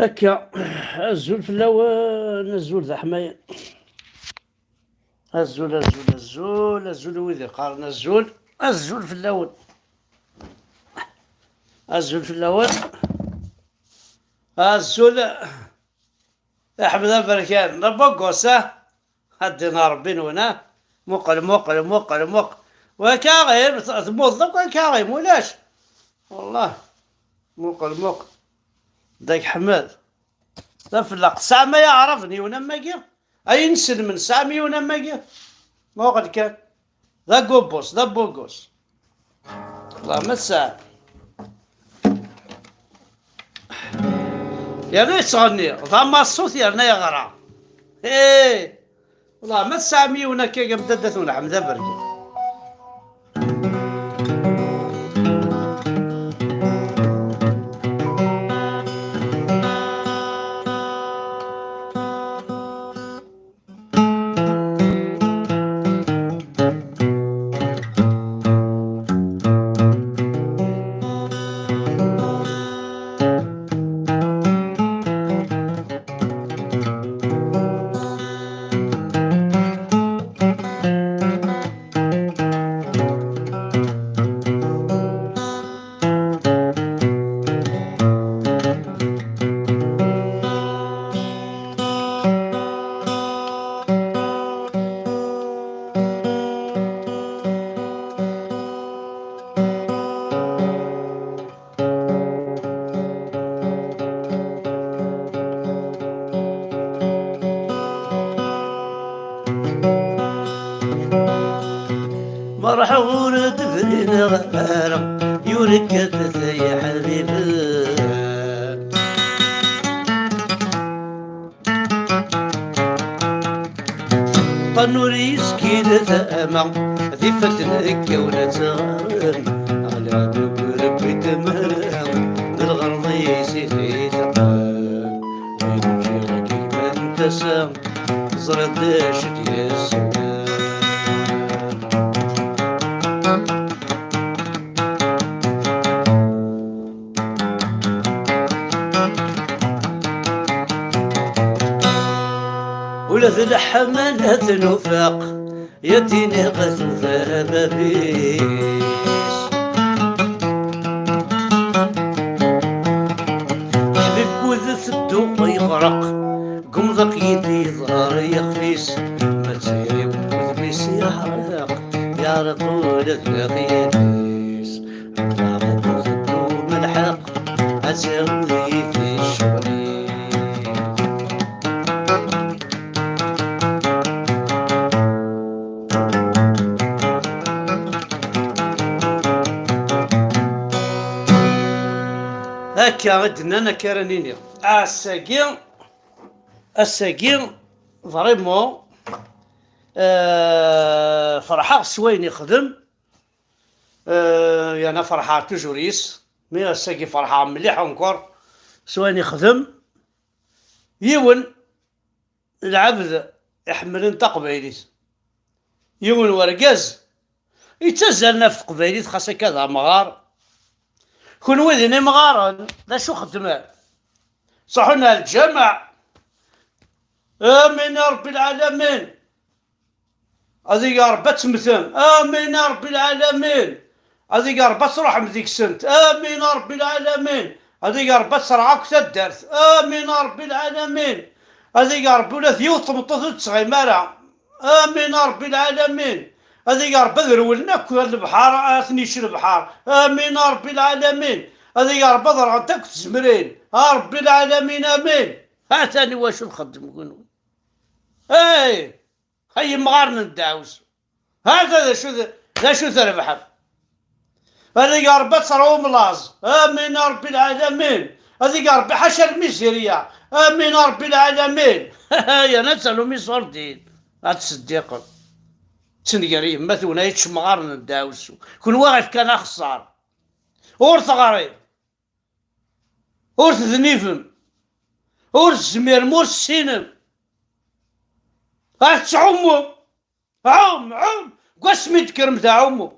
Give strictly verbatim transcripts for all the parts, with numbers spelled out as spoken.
Akka, azul fell-awen, azul d aḥmayan. Azul, azul, azul, azul i wid iqqaren azul, azul fell-awen. Azul fell-awen. Azul. Iḥmed aberkan, d abagos, ah? Ad d-ina Ṛebbi-nwen, ah? Muqel, muqel, muqel, muqel. Wakaɣim, t-, tmuḍeḍ akk wakaɣim, ulac. Wallah. Muqel, muqel. Dda Ḥmed. D afelleq. Tesɛam ay aɛraben yiwen am wagi? Ay inselmen, tesɛam yiwen am wagi? Muqel kan. D agubus, d abuggus. Wellah ma tesɛam. Yerna yettɣenni, d amaṣṣut yerna yeɣra. Hey! Wellah ma tesɛam yiwen akka am dadda-twen Ḥmed Aberkan. Merḥa ur d-brineɣ ara, yurek-at ay ḥbiben. Ṭanur yeskid tama, d ifadden kkawen ad tɣarem, ala deg urebbi tamara, d lɣerḍ-is i t-iteqqen. Win ujiɣ kikman tasa, teẓriḍ d acu d-yessumer. Ula d leḥmala tnufaq, ya d-iniɣ tufa bab-is. Ḥbib kud teddu yeɣreq, gumḍeq yid-i ẓer yexf-is, ma d tayri-w udem-is yeḥreq, yeɛreq ula d laxir-is. Taɣeṭṭut teddu melḥeq, ad tawi di ccɣel-is. Akka i d-nnan, akka ara nini. Ass-agi, ass-agi, vraiment, euh, ferḥeɣ s wayen ixdem. Euh, yerna ferḥeɣ toujours yis. Mi ass-agi ferḥeɣ mliḥ encore s wayen ixdem. Yiwen lɛebd iḥemmlen taqbaylit. Yiwen wergaz yettazzalen ɣef teqbaylit, xas akka d amɣar. Kunwi d inimɣaren, d acu xeddmen? Ṣaḥun ar lǧameɛ. Amin a Ṛebbi lɛalamin. Ad ig Ṛebbi ad temmtem. Amin a Ṛebbi lɛalamin. Ad ig Ṛebbi ad truḥem deg-sent. Amin a Ṛebbi lɛalamin. Ad ig Ṛebbi ad terɣ akk taddart. Amin a Ṛebbi lɛalamin. Ad ig Ṛebbi ula d yiwet tmeṭṭut ur tettɣim ara. Amin a Ṛebbi lɛalamin. Ad ig Ṛebbi ad rewlen akk lebḥer, ad ten-yečč lebḥer. Amin a Ṛebbi lɛalamin. Ad ig Ṛebbi ad rɣent akk tzemrin. A Ṛebbi lɛalamin, amin. Atan i wacu nxeddem kunwi. Hey! Ay imɣaren n ddeɛwessu. Hata d acu d, d acu trebḥem. Ad ig Ṛebbi ad terɣum laẓ. Amin a Ṛebbi lɛalamin. Ad ig Ṛebbi ḥaca lmizirya. Amin a Ṛebbi lɛalamin. Yerna ad talum iṣurdiyen. Ad tseddiqem. Ttenger yemma-twen ay ččemɣaren n ddeɛwessu. Kunwi ɣef kan axeṣṣar. Ur teɣrim. Ur tednibem. Ur tezmirem, ur tessinem. Ad tettɛummum. Ɛum, ɛum. Deg wasmi d-tekkrem d aɛummu.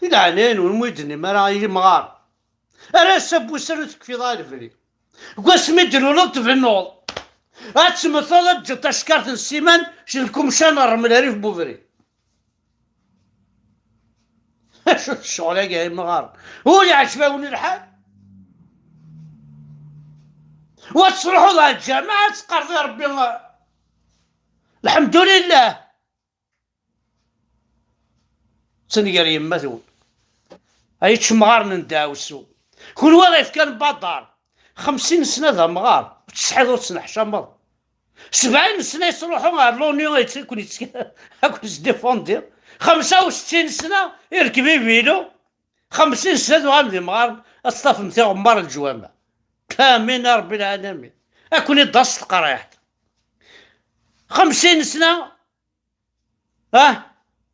Di leɛnaya-nwen, ur d-tennim ara i yimɣar. Ar ass-a n wussan ur tekfiḍ ara lebni. Deg wasmi d-luleḍ tbennuḍ. Ad temmteḍ, ad teǧǧeḍ tacekkart n ssiman, c d lkumca n rrmel rrif n ubrid. Acu d ccɣel-agi ay imɣaren? Ur iɛǧeb-awen lḥal? Wa tettruḥuḍ ɣer lǧameɛ, ad teqqareḍ i Ṛebbi: "Lḥemdulillah." Ttnegar yemma-twen. Ay ččemɣaren n ddeɛwessu. Kunwi ara yefkan baḍar. Xemsin sna d amɣar. Ur tesḥiḍ, ur tettneḥcameḍ. Sebɛin sna yettruḥu ɣer l'ONU, ad ken-yettk-, ad ken-yesdifundi. Xemsa u settin sna irekb ibilu. Xemsin sna tuɣalem d imɣaren, ad teṭṭafem tiɣemmar n leǧwama. Amin a Rebbi lɛalamin. Ad ken-iḍas teqriḥt. Xemsin sna, ah,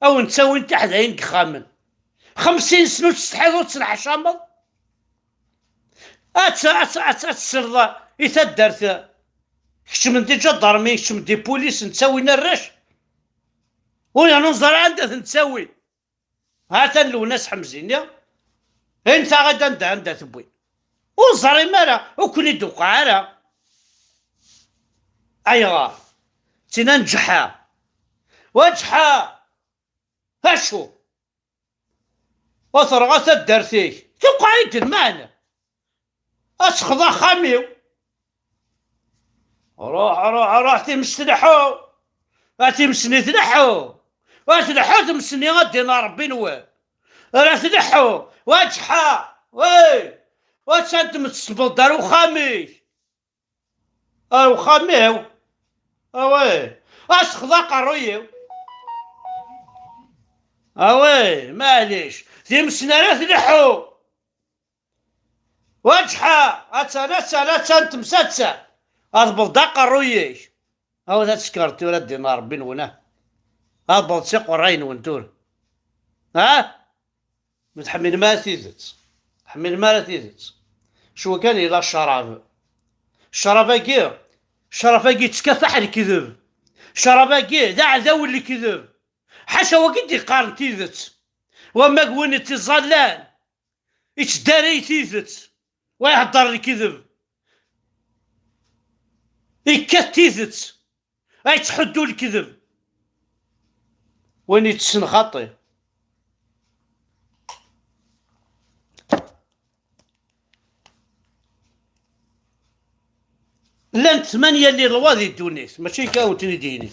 a wen-ttawin tiḥdayin deg yexxamen. Xemsin sna ur tsetḥiḍ, ur tettneḥcameḍ. Ad t-, ad t-, ad t-, ad tesleḍ i taddart. Kecmen di ǧadarmi, kecmen di pulis, ttawin arrac. Ur yernu neẓra anda ten-ttawin. Ha-t-an Lwennas Ḥemzini, ayen taɣ-, anda, anda tewwi. Ur ẓrim ara, ur ken-id-tuqeɛ ara. Ayɣer? Tina nǧeḥḥa. Wa ǧeḥḥa. Acu? Ur terɣa taddart-ik. Tuqeɛ-iyi-d lmeɛna. Ad texḍa axxam-iw. Ruḥ, ruḥ, ruḥ, times tleḥḥu. A times-nni tleḥḥu. A tleḥḥu tmes-nni, a ddin Ṛebbi-nwen. Ara tleḥḥu. Wa ǧeḥḥa. Wey. Wa ttadem tesbeḍ ar uxxam-ik. Ar uxxam-iw. Awey. A texḍa aqerruy-iw. Awey, maɛlic. Times-nni ara tleḥḥu. Wa ǧeḥḥa, attan, attan, attan, temsatta. Ad tebḍeḍ aqerruy-ik. Awi ad tsekreḍ tura ddin Ṛebbi-nwen, ah. Ad tebḍeḍ s iqerray-nwen tura. Ha? Ma tḥemmlem ara tidet. Tḥemmlem ara tidet. Cwi kan yella ccrab. Ccrab-agi, ccrab-agi yettkafaḥ lekdeb. Ccrab-agi d aɛdaw n lekdeb. Ḥaca wagi d-iqqaren tidet. Wamma d win i tt-iẓallan, yettdaray tidet, wa ihedder lekdeb, yekkat tidet, ay yettḥuddu lekdeb. Win yettsen xaṭi. Llant tmanya n lwa di ddunit, mačči akka ur ten-id-yini.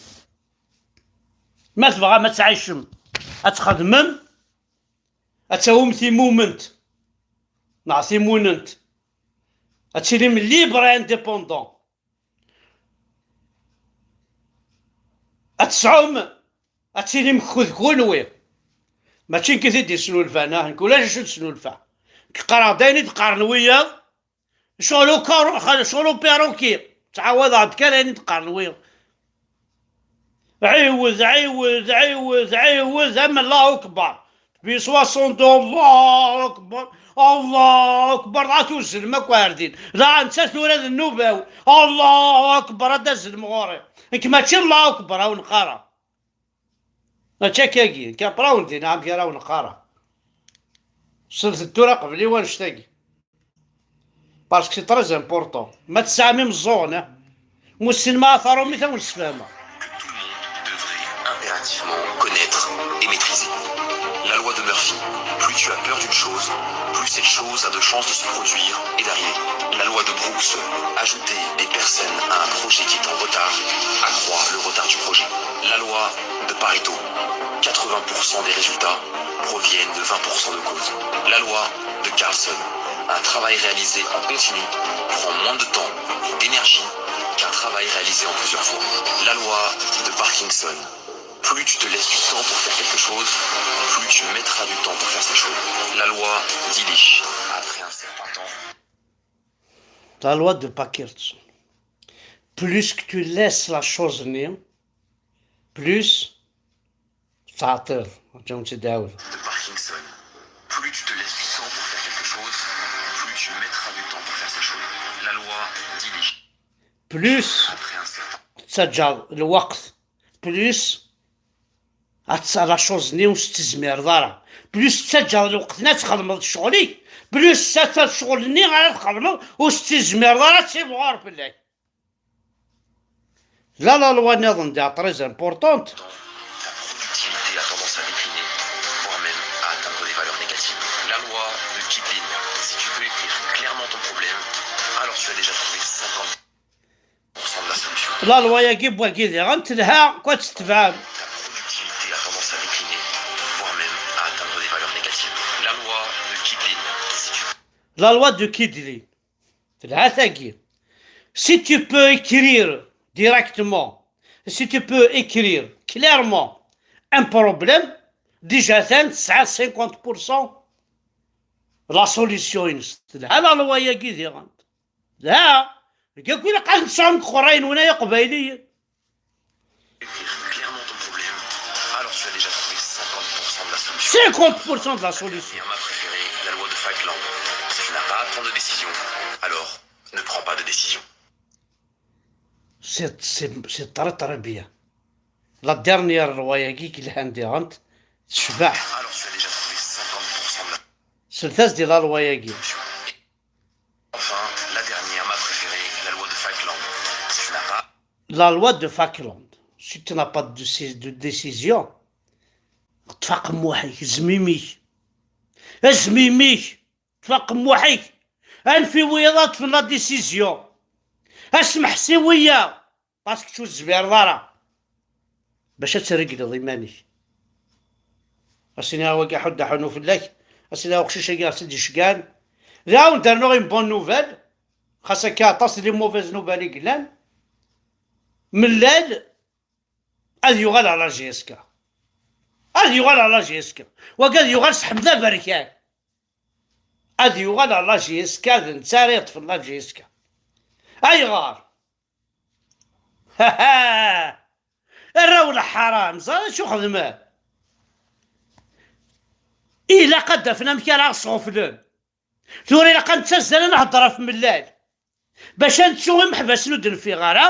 Ma tebɣam ad tɛicem, ad txedmem, ad tawim timument neɣ timunent, ad tilim libre et indépendant, ad tesɛum, ad tilim kud kunwi. Mačči nekk i t-id-yesnulfan, ah, nekk ulac acu d-snulfaɣ. Nekk qqareɣ-d ayen i d-qqaren wiyaḍ, Ccɣel ukaru-, ccɣel upiruki. Ttɛawadeɣ-d kan ayen i d-qqaren wiyaḍ. Ɛiwed, ɛiwed, ɛiwed, ɛiwed, am Allahu Akbar. Biswa ṣundu, Allahu Akbar, Allahu Akbar, dɣa tuzzlem akk ar din. Dɣa netta tura d nnuba-w, Allahu Akbar, ad d-azzlem ɣur-i. Nekk mačči Allahu Akbar, a wen-qqareɣ. Mačči akkagi, nekk après a wen-d-iniɣ amek ara wen-qqareɣ. Slet-d tura qbel i wannect-agi. Parce que c'est très important. Ma tesɛam imeẓẓuɣen, ah. Mussen ma ɣef ṛumit a wen-sfehmeɣ. Que tout le monde devrait impérativement connaître et maîtriser. La loi de Murphy. Plus tu as peur d'une chose, plus cette chose a de chances de se produire et d'arriver. La loi de Brooks. Ajouter des personnes à un projet qui est en retard accroît le retard du projet. La loi de Pareto. Quatre-vingts pour cent des résultats proviennent de vingt pour cent de causes. La loi de Carlson. Un travail réalisé en continu prend moins de temps et d'énergie qu'un travail réalisé en plusieurs fois. La loi de Parkinson. Plus tu te laisses du temps pour faire quelque chose, plus tu mettras du temps pour faire ces choses. La loi d'Illich. Après un certain temps. La loi de Parkinson. Plus que tu laisses la chose-nni, plus tettɛeṭṭileḍ. Rǧu ad wen-tt-id-ɛawdeɣ. De Parkinson. Plus tu te laisses du temps pour faire quelque chose, plus tu mettras du temps pour faire ces choses. La loi d'Illich. Plus tettaǧǧaḍ lweqt, plus Ad la chose-nni ur s-tezmireḍ ara. Plus tettaǧǧaḍ lweqt-nni ad txedmeḍ ccɣel-ik, plus atta ccɣel-nni ara txedmeḍ ur s-tezmireḍ ara ad timɣur fell-ak. La la loi niḍen diɣ très importante. Ta productivité a tendance à décliner, voire même à atteindre des valeurs négatives. La loi de Kipling, si tu peux écrire clairement ton problème, alors tu as déjà trouvé cinquante pour cent de la solution. La loi-agi n wagi diɣen telha, quoi tetebɛem. Ta productivité a tendance à décliner, voire même à atteindre des valeurs négatives. La loi de Kipling, si tu La loi de Kipling. Telha tagi. Si tu peux écrire directement, si tu peux écrire clairement un problème, déjà atan tesɛa cinquante pour cent la solution-ines. Telha la loi-agi diɣen. Telha. Deg akk ilaq ad nesɛu nekk xerrayen wina iqbayliyen. Écrire clairement ton problème, alors tu as déjà trouvé cinquante pour cent de la solution. cinquante pour cent de la solution. Et ma préférée, la loi de Falkland. Si tu n'as pas à prendre de décision, alors ne prends pas de décision. C'est, c'est, c'est très, très bien. La dernière loi-agi yelhan diɣen tecbeḥ. Alors tu as déjà trouvé cinquante pour cent de la Slet-as-d i la loi-agi. Enfin, la dernière, ma préférée, la loi de Falkland. Si tu n'as pas La loi de Falkland. Si tu n'as pas de, déci- de décision, ṭṭef aqemmuḥ-ik, zmim-ik. Azmim-ik, ṭṭef aqemmuḥ-ik. Anef i wiyaḍ ad ṭṭfen la décision. Asmeḥs i wiyaḍ. Parce que ur tezmireḍ ara bac ad tregleḍ iman-ik. Asini wagi ḥudd aḥunu fell-ak, asini uqcic-agi ɣer tt-id-iceggan. Daɣen d-rnuɣ une bonne nouvelle, xas akka aṭas n les mauvaises nouvelles i yellan. Mellal ad yuɣal ɣer la J S K. Ad yuɣal ɣer la J S K. Wagi ad yuɣal s Ḥmed Aberkan. Ad yuɣal ɣer la J S K, d netta ara yeṭṭfen la J S K. Ayɣer? Arraw n lḥaram, ẓer acu xedmen. Ilaq ad d-afen amek ara ɣ-sɣeflen. Tura ilaq ad nettazzal ad nehder ɣef Mellal. Bac ad nettu imeḥbas ur d-nfiɣ ara.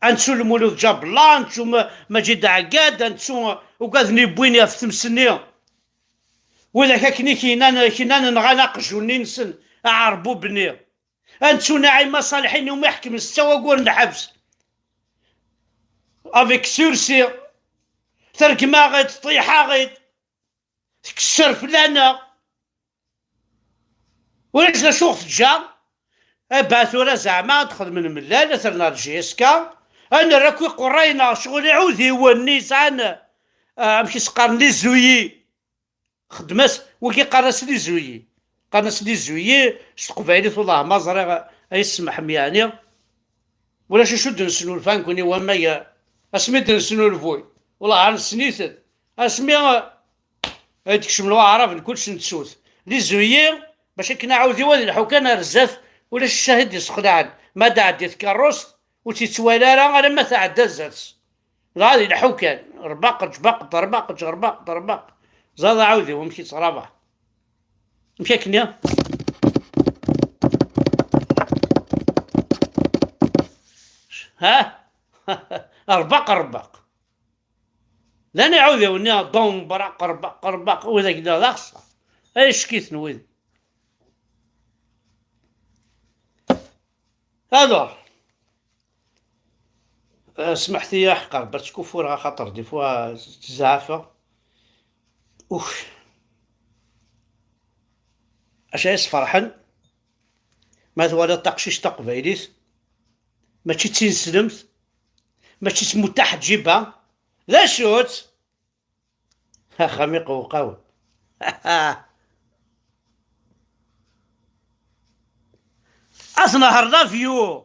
Ad nettu Lmulud Ǧabella, ad nettu Ma- Maǧid Ɛeggad, ad nettu ugaden yewwin ɣef tmes-nni. Widak akken i k-yennan, k-yennan nɣan aqjun-nni-nsen, aɛerbub-nni. Ad nettu Naɛima Ṣaleḥin umi ḥekmen setta waggur n lḥebs. Avec sursis. Tergem-aɣ-id, tṭiḥ-aɣ-id. Tkesser fell-aneɣ. Ulac d acu ɣ-teǧǧa. Aba tura zeɛma ad xedmen Mellal, ad terna J S K. Ad nerr akk iqerray-nneɣ ccɣel iɛudiwen-nni yesɛan, ah, amek i s-qqaren, les œillets. Xdem-as, wigi qqaren-as les œillets. Qqaren-as les œillets s teqbaylit, wellah ma ẓriɣ, ay ssemḥem yeɛni. Ulac acu d-nesnulfa nekkni wamma asmi d-nesnulfuy. Wellah ar nessen-iten. Asmi, ah, ay d-kecmen waɛraben kullec n tsut. Les œillets, bac akken aɛudiw ad ilḥu kan ar zdat, ulac ccahid yessexlaɛen. Ma d-ɛeddi tkerrust, ur tt-yettwali ara alamma tɛedda zdat-s. Dɣa ad ilḥu kan, rbaqeǧ, baqeḍ, rbaqeǧ, rbaqeḍ, rbaqeḍ. Ẓad aɛudiw amek yettṛabaḥ. Amek akken ya? Ha? Rbaq, rbaq. Llan iɛudiwen-nni, ḍum, braq, rbaq, rbaq, widak d axeṣṣar. Ay ccek-iten wid. Alors, euh, smeḥt-iyi aḥeqq Rebbi ad skuffureɣ, axaṭer des fois ttzeɛfeɣ. Uf. Acu ay sferḥen ma twaliḍ taqcict taqbaylit mačči d tineslemt, mačči d tmuttaḥ ǧiba, d acu-tt? Axxam iqewqaw. Ad nehṛ l'avion,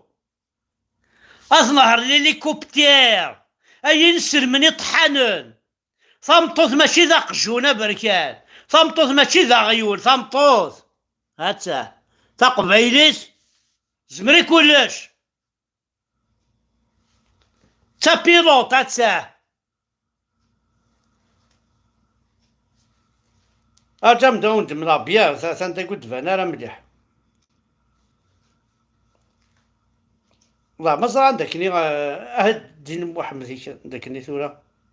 ad nehṛ l'hélicoptère, ay inselmen iṭeḥḥanen. Tameṭṭut mačči d aqjun aberkan, tameṭṭut mačči d aɣyul, tameṭṭut. Atta, taqbaylit, zmer i kullec. D tapiluṭ, atta. Arǧa ad wen-d-mleɣ bya, ta- atan dagi ur d-tban ara mliḥ. Wallah, ma ẓran dakni, eh, ahat Ddin Muḥemmed ik-, dakni tura.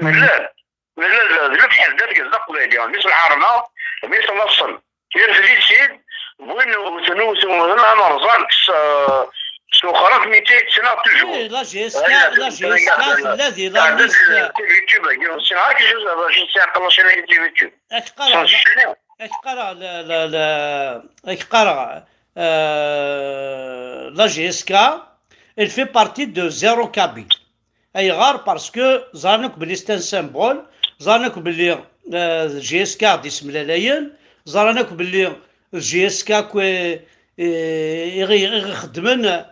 Nella, nella d lebḥer d argaz d aqbayli, mmi-s lɛerma, mmi-s laṣel. Yerfed-itt-id, wwin wten, wten, wten, am rẓan, kkes, kkes uxraf, mi tt-yettnaɣ toujours. Oui, la G S K, la G S K tella di la liste. T V Tube-agi, ur ssineɣ ara acu, acu tesɛiḍ la chaîne-agi T V Tube. Ad k-qqareɣ, ad k-qqareɣ, la, la, la, ad k-qqareɣ, euh, la G S K, elle fait partie de Zéro Kabylie. Ayɣer? Parce que ẓran akk belli c'est un symbole, ẓran akk belli, euh, d G S K i ɣ-d-isemlalayen, ẓran akk belli d G S K akk, euh, i ɣ-, i ɣ-ixeddmen, euh,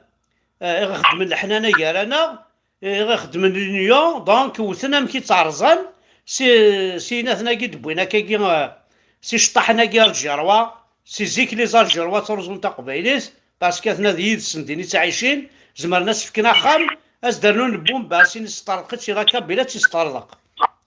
i ɣ-ixeddmen leḥnana gar-aneɣ, i ɣ-ixeddmen l'union, donc wten amek i tt-rẓan, si, si yinatnagi d-wwin akkagi, euh, si ceṭṭaḥnagi Alǧirwa, si zik les Alǧirwa ttruẓun taqbaylit, parce que atna d yid-sen din i ttɛicin, zemren ad s-fken axxam, ad s-d-rnun lbumba, sin s-teṭṭerḍeq-itt i la Kabyle ad tt-isteṛḍeq.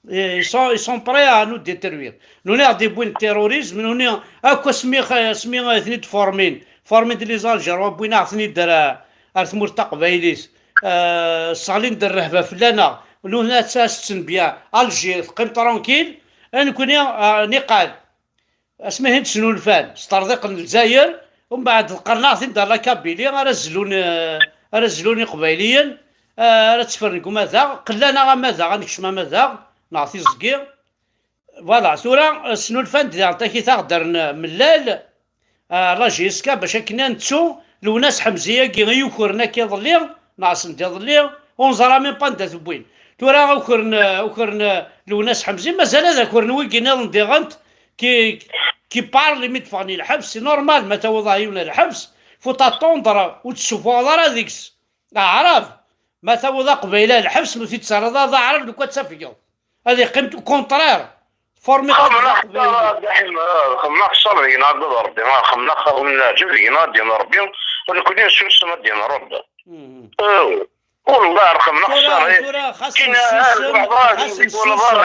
Ils sont, ils sont prêts à nous détruire. Nuni ɣ-d-iwwin terrorisme, nuni akk asmi, asmi ay ten-id-formin, formin-d les Algérois, wwin-aɣ-ten-id ar, ar tmurt taqbaylit, eh, sseɣlin-d rrehba fell-aneɣ, nuni ad tt-, ad setten bien, Alger teqqim tranquille, a nekni, eh, niqal. Asmi hin d-snulfan s terḍiq n Lezzayer, umbeɛd ḍeqqren-aɣ-t-id ar la Kabylie, ara zlun, eh, ara zlun Iqbayliyen, eh, ara ttefren deg umadaɣ, qellan-aɣ amadaɣ, ad nekcem amadaɣ, neɣ tiẓgi. Voilà, tura, eh, snulfan-d diɣen takit aɣ-d-rren mellal, eh, la G S K, bac akken ad nettu, Lwennas Ḥemzi-agi i ukren akka iḍelli, neɣ send iḍelli, ur neẓra même pas anda t-wwin. Tura ukren, ukren Lwennas Ḥemzi, mazal ad akren wigi nniḍen diɣen, qui, qui parle imi d-ffɣen i lḥebs, c'est normal, ma tawiḍ yiwen ar lḥebs, faut attendre, ur d-tessuffuɣeḍ ara deg-s. Aɛrab, ma tawiḍ aqbayli ar lḥebs, ma ur t-id-terriḍ ara d aɛrab, lukan ad t-tafgeḍ. Ad yeqqim au contraire. Formiḍ xemmeɣ xeṣṣar, a Dda Ḥemmu, xemmeɣ xeṣṣar deg-neɣ ad d Ṛebbi, xemmeɣ win leɛǧeb deg-neɣ ad d-yini Ṛebbi, u nekkni nessusem ad d-yini Ṛebbi. Mhm. Eh, Wallah, xemmeɣ xeṣṣar, eh. Tura xas nessusem, xas nessusem.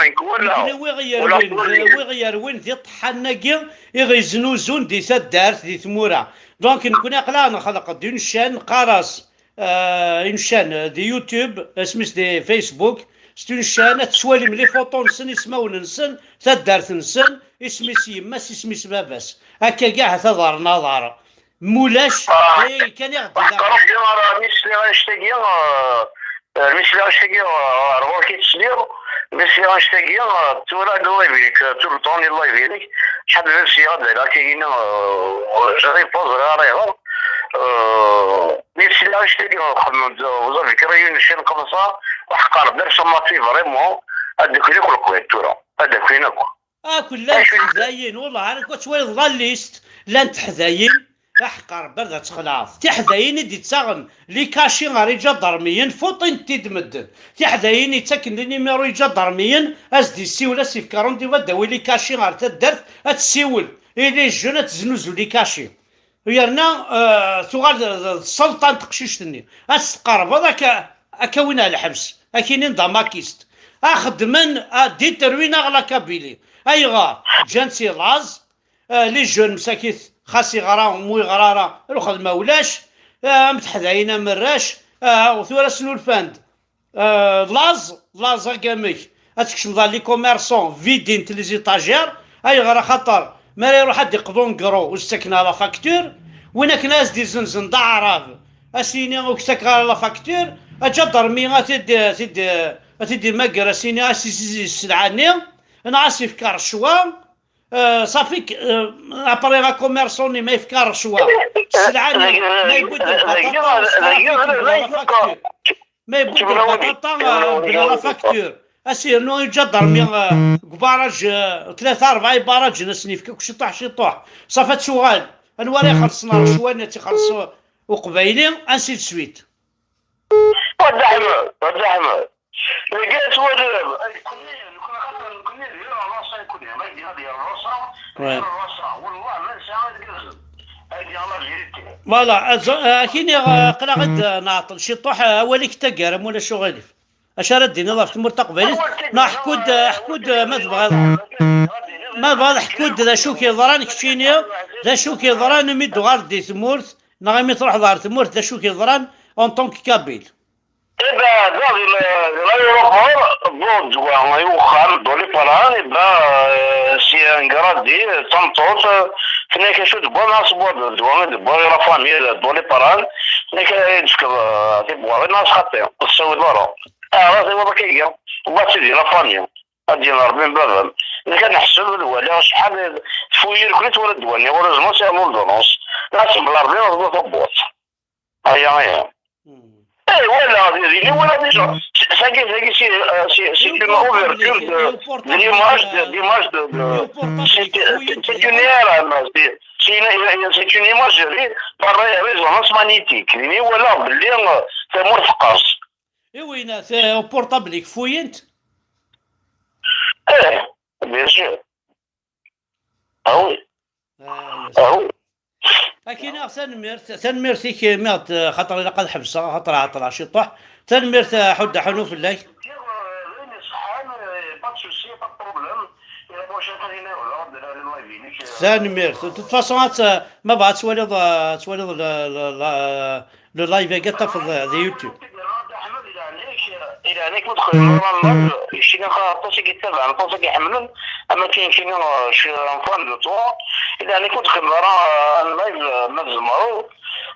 Nekkni wi ɣ-yerwin, wi ɣ-yerwin d iṭeḥḥanen-agi i ɣ-yeznuzun di taddart, di tmura. Donc, nekkni aql-aɣ nxelleq-d une chaîne, neqqar-as, euh, une chaîne, euh, di YouTube, isem-is di Facebook, c'est une chaîne, ad tettwalim les photos-nsen, ismawen-nsen, taddart-nsen, isem-is yemma-s, isem-is baba-s. Akkagi ahat ad ɣren aḍar. Mulac, ah, d aya kan i ɣ-d-ilaq. Ṛebbi ara mi sliɣ annect-agi, euh, euh, mi sliɣ annect-agi, euh, ar ɣur-k i tesliḍ, mi sliɣ annect-agi, euh, tura live-ik, euh, tout le temps les live-inek, ḥader ad sliɣ ad d-alaɣ kagina, euh, j'arrive pas, ẓriɣ ara ayɣer. Euh, mi sliɣ annect-agi, euh, xedmen-d, euh, vous avez créé une chaîne comme ça, aḥeqq Ṛebbi ressemblent vraiment, ad d-akin akk leqbayel tura, ad d-akin akk. Akk llan teḥdayin, wellah, ara kent-twaliḍ la liste, llan teḥdayin, aḥeqq Ṛebbi ad txelɛeḍ. Tiḥdayin i d-ittaɣen les cachets ɣer iǧadarmiyen, fuṭin-t-id medden. Tiḥdayin ittaken les numéros iǧadarmiyen, ad s-d-yessiwel, ad s-yefk rendez-vous ad d-awi les cachets ɣer taddart, ad tessiwel i les jeunes, ad teznuzu les cachets. Yerna, euh, tuɣal d, d, d sselṭan teqcict-nni. Ad s-tqerbeḍ, akka, akka win ar lḥebs, ad k-inin d amakist. Ad xedmen, ad détruin-aɣ la Kabylie. Ayɣer? Ǧǧan-tt i laẓ, euh, les jeunes msakit, xas iɣra, mu iɣra ara, lxedma ulac, euh, am teḥdayin am arrac, euh, tura snulfan-d. Euh, laẓ, laẓ-agi amek? Ad tkecmeḍ ɣer les commerçants, vidin-t les étagères, ayɣer? Axaṭer mi ara iruḥ ad d-iqḍu en gros, ur s-ttaken ara la facture, win akken ad as-d-izenzen d aɛrab, ad s-yini ur k-ttakeɣ ara la facture, aǧadarmi ad t-id, ad t-id, ad t-id-imagger, ad s-yini ad s-issizi sselɛa-nni, neɣ ad s-ifk ṛṛecwa, euh, ṣafi, euh, après akummerṣu-nni ma yefka ṛṛecwa, sselɛa-nni ma yewwi-d lbaṭaṭa, ur s-ttaken ara la facture. Ma yewwi-d lbaṭaṭa, euh, bla la facture. Ad s-yernu iǧadarmi, euh, deg ubaraj, euh, tlata rebɛa ibarajen, ad sen-yefk akk ciṭuḥ ciṭuḥ. Ṣafi ad tuɣal. Anwa ara ixellṣen ṛṛecwa-nni, ad tt-ixelleṣ uqbayli, ainsi de suite. Wa Dda Ḥmed, wa Dda Ḥmed. Dagi ad twaliḍ, nekkni, nekkni xaṭer nekkni d irraṣa nekkni, ma yella d irraṣa, ouais, d irraṣa. Wallah ma nesɛa irgazen. Ad yaɣ la vérité. Voilà, ad z-, ad k-iniɣ, euh, aql-aɣ-d, euh, nɛeṭṭel ciṭuḥ, euh, awal-ik d taggara, ma ulac uɣilif. Acu ara d-tiniḍ ɣef tmurt taqbaylit? Neɣ ḥku-d, ḥku-d, ma tebɣiḍ, ma tebɣiḍ ḥku-d d acu k-yeḍran keččini, d acu k-yeḍran imi d-tuɣaleḍ di tmurt, neɣ imi truḥeḍ ɣer tmurt, d acu k-yeḍran en tant que kabyle? Ibeɛda di l-, di l'aéroport, wwiɣ-d ddwa i uxxam, ddwa les parents, iba, euh, si Ngradi, d tameṭṭut, euh, tenna-k acu d ddwa, neɣ s ddwa, d ddwa i d-wwiɣ i la famille, d ddwa les parents, tenna-k ad d-tefkeḍ, euh, tibuɣarin, neɣ s xaṭi, ur tessawiḍ ara. Aɛraḍ iwaḍ akka iga, wa d tidi la famille, ad d-yini Ṛebbi n baba-m. Nekk ad neḥseb, ad waliɣ acḥal tfuyi irkul i twala ddwa-nni, heureusement sɛiɣ l'ordonnance. Neɣ ad tembel Ṛebbi, neɣ tewwa tawwurt. Aya, aya. Eh, wala, d-, d-, wala déjà. Tagi, tagi, c'est, euh, c'est, c'est une ouverture de, de l'image de, d'image de, de, c'est, c'est une R M, c'est, c'est une, c'est une imagerie par ré-, résonance magnétique. Wala, belli, euh, tamurt teqqers. I winna, t-, portable-ik ffuyen-t? Eh, bien sûr. Ah oui. Ah, yes. Ah oui. Akinaɣ, tanemmirt, tanemmirt-ik, mi ɣ-d-, xaṭer ilaq ad ḥebseɣ, xaṭer ɛeṭṭleɣ ciṭuḥ. Tanemmirt, a Ḥudda Ḥunu, fell-ak. Tanemmirt. De toute façon, ad t-, ma bɣa ad twaliḍ, ad twaliḍ le, le, le, le live-agi ad t-tafeḍ di YouTube. Ila ɛlayk, ila ɛlayk, ma txedmeḍ ara live, keččini aṭas i yettabaɛen, aṭas i iḥemmlen, ama kan kini, euh, je suis un fan de toi, ila ɛlayk, ma txedmeḍ ara, euh, un live, euh, ma tzemreḍ,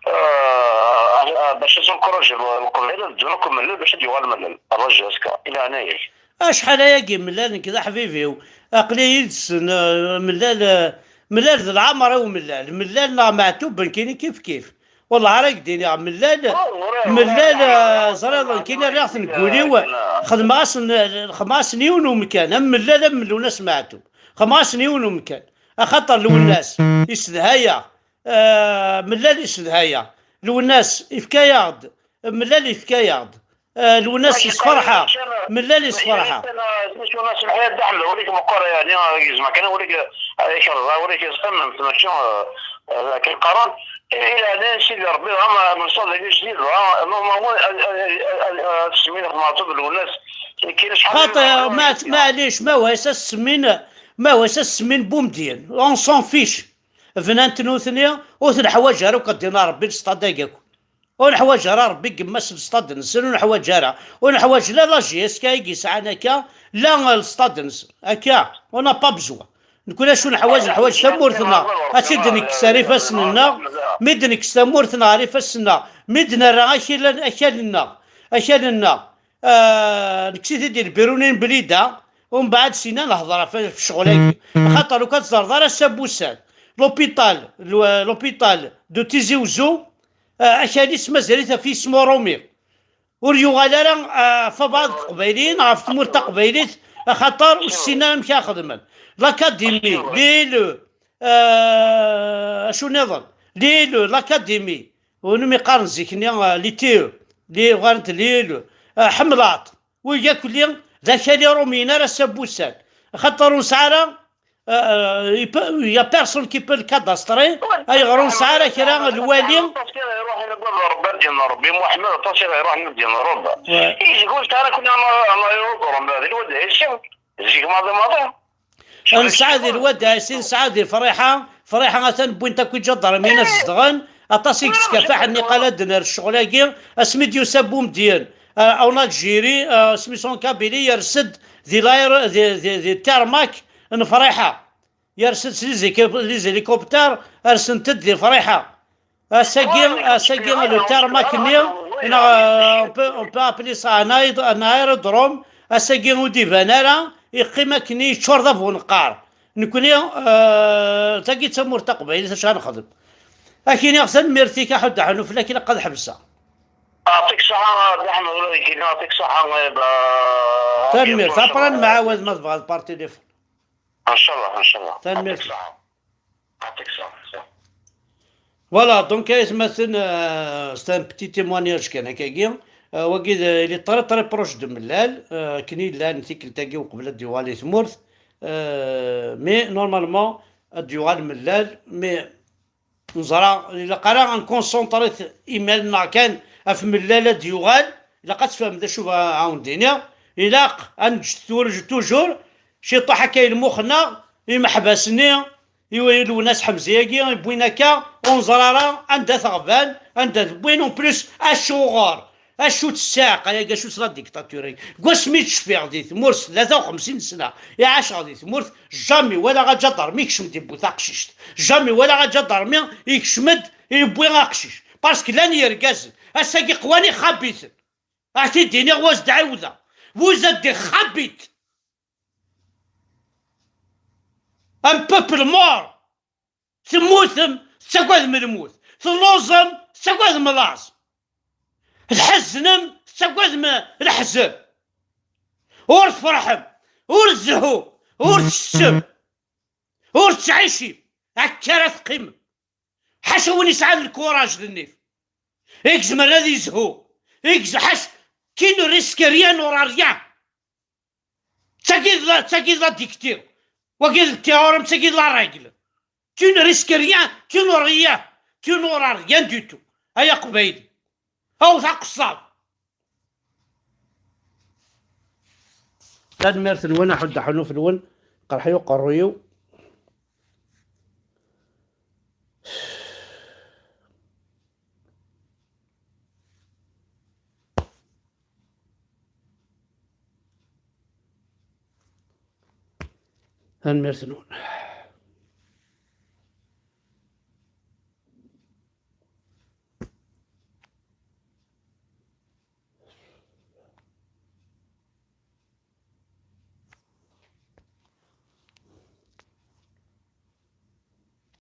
euh, bac ad tenkurajiḍ Leqbayel ad ddun akk mellel, bac ad yuɣal mellel. Raju azekka, ila ɛlayk. Acḥal ayagi mellal, nekk d aḥbib-iw, aql-i yid-sen, euh, mellal, euh, mellal d leɛmer-iw mellal, mellal neɣ meɛtub, nekkini kif kif. Wallah ara k-d-iniɣ, Mellal, Mellal, ah, ẓriɣ nekkini rriɣ-ten deg wul-iw, xedmeɣ-asen, xedmeɣ-asen yiwen umkan, am Mellal, am Lwennas Meɛtub, xedmeɣ-asen yiwen umkan, axaṭer Lwennas isedha-yaɣ, ah, Mellal isedha-yaɣ, Lwennas ifka-yaɣ-d, Mellal ifka-yaɣ-d, ah, Lwennas isferḥ-aɣ, Mellal isferḥ-aɣ. Ur-k meqqar, yeɛni, gezmeɣ kan, ur-k, ah, ikerẓa, ur-k iẓem, mačči, ah, ah, akken qqaren. Eh, yeɛni, Sidi Ṛebbi, dɣa ma nṣaḍ deg jdid, dɣa, normalement, ad, ad, ad, ad, ad semmin At Meɛtub Lwennas. Nekkini acḥal xaṭi, ma, maɛlic, ma wayes ad semmin, ma wayes ad semmin Bumedyen. On s'en fiche. Bnan-t nutni, ur t-neḥwaǧ ara akk, ad d-iniɣ Ṛebbi, lestad-agi akk. Ur neḥwaǧ ara Ṛebbi, gemma-s lestad-nsen, ur neḥwaǧ ara. Ur neḥwaǧ la la J S K i yesɛan akka, la lestad-nsen. Akka, on n'a pas besoin. Nekkni acu neḥwaǧ, neḥwaǧ tamurt-nneɣ. Ad tt-id-nekkes ar ifassen-nneɣ. Mi d-nekkes tamurt-nneɣ ar ifassen-nneɣ, mi d-nerra akal-, akal-nneɣ, akal-nneɣ, ah, nekkes-it-id i lbirunin blida, umbeɛd sina nehḍer ɣef, ɣef ccɣel-agi. Axaṭer ur k-teẓẓreḍ ara ass-a n wussan. L'hôpital, le-, l'hôpital de Tizi Ouzou, ah, akal-is mazal-it ɣef yisem uṛumi. Ur yuɣal ara, ah, ɣef abaɛḍ n teqbayliyin, ɣef tmurt taqbaylit, axaṭer ur ssinen ara amek ara xedmen. L'Académie, les élus, ah, acu nniḍen? Les élus, l'Académie, win umi qqaren zik-nni, ah, les T E, les, uɣalent les élus, ah, ḥemmleɣ-t. Wi akk-nni d akal iṛumiyen ar ass-a n wussan. Axaṭer ur nesɛi ara, euh, il peut, il y a personne qui peut le cadastrer. Ayɣer ur nesɛi ara kra, lwali? Aṭas i ɣ-iruḥen deg wad Ṛebbi, ad d-yenna Ṛebbi, Muḥemmed, aṭas i ɣ-iruḥen ad d-yenna Ṛebbi. Ouais. Izgul tara kunna n aerodrome, d lwad Ɛisi, zik maḍi maḍi. Nesɛa di lwad Ɛisi, nesɛa di Friḥa, Friḥa atan wwin-t akk iǧadarmiyen ad zedɣen, aṭas i yeskafaḥen niqal ad d-nerr ccɣel-agi, asmi d-yusa Bumedyen, euh, en Algérie, euh, asmi s en Kabylie, yers-d di l'aéro-, di, di, di tarmac n Friḥa. Yers-d s les hélicop-, les hélicoptères, rsen-t-id di Friḥa. Ass-agi, ass-agi, le tarmac-nni, neɣ, euh, on peut, on peut appeler ça un aéro-, un aérodrome, ass-agi ur d-iban ara, iqqim akken yeččur d abuneqqar. Nekkni, euh, tagi d tamurt taqbaylit, acu ara nexdem? Ad k-iniɣ tanemmirt-ik a Ḥud Ḥanuf, lakin ilaq ad ḥebseɣ. Yeɛṭik ṣṣeḥḥa, a Dda Ḥmed, ula d nekkini yeɛṭik ṣṣeḥḥa, eh, ba-, Tanemmirt. Après ad nemɛawad ma tebɣiḍ par téléphone. Ncallah, ncallah. Tanemmirt. Yeɛṭik ṣṣeḥḥa. Yeɛṭik ṣṣeḥḥa. Voilà, donc, ay atmaten, euh, c'est un petit témoignage kan akkagi. Euh, wagi d, il est très, très proche de Mellal. Euh, akken i llan tikkelt-agi uqbel ad d-yuɣal i tmurt. Euh, mais normalement, ad d-yuɣal Mellal, mais neẓra, ilaq ara ad nkunṣuntrit imal-nneɣ kan ɣef Mellal ad d-yuɣal. Ilaq ad tfehmem d acu bɣiɣ ad wen-d-iniɣ. Ilaq ad neǧǧ tura toujours ciṭuḥ akka i lmux-nneɣ, imeḥbas-nni, i Lwennas Ḥemza-agi, i wwin akka, ur neẓri ara anda t-ɣban, anda t-wwin, en plus, acuɣer? Acu-tt ssiɛqa-agi, acu-tt la dictature-agi? Deg wasmi d-cfiɣ di tmurt s tlata u xemsin sna i ɛaceɣ di tmurt, jamais walaɣ aǧadarmi ikcem-d iwwi taqcict. Jamais walaɣ aǧadarmi ikcem-d iwwi aqcic. Parce que llan yergazen. Ass-agi qwan ixabiten. Ad t-id-iniɣ wa s-d-ɛiwdeɣ. Vous êtes des khabit. Un peuple mort. Temmutem, tettagadem lmut. Telluẓem, tettagadem laẓ. Tḥeznem, tettagadem leḥzen. Ur tferḥem, ur tzehu, ur tsettem, ur tettɛicim. Akka ara teqqimem. Ḥaca win yesɛan lkuraj d nnif. I izemren ad yezhu. I yez-, ḥac-, qui ne risque rien n'aura rien. D tagi d la, d tagi d la dictée. Wagi d théorème, d tagi d la règle. Tu ne risques rien, tu n'auras rien, tu n'auras rien du tout. Ay aqbayli. Awet aqeṣṣer. Tanemmirt-nwen, aḥuddu aḥunuf-nwen, qerḥ-iyi uqerruy-iw. Tanemmirt-nwen.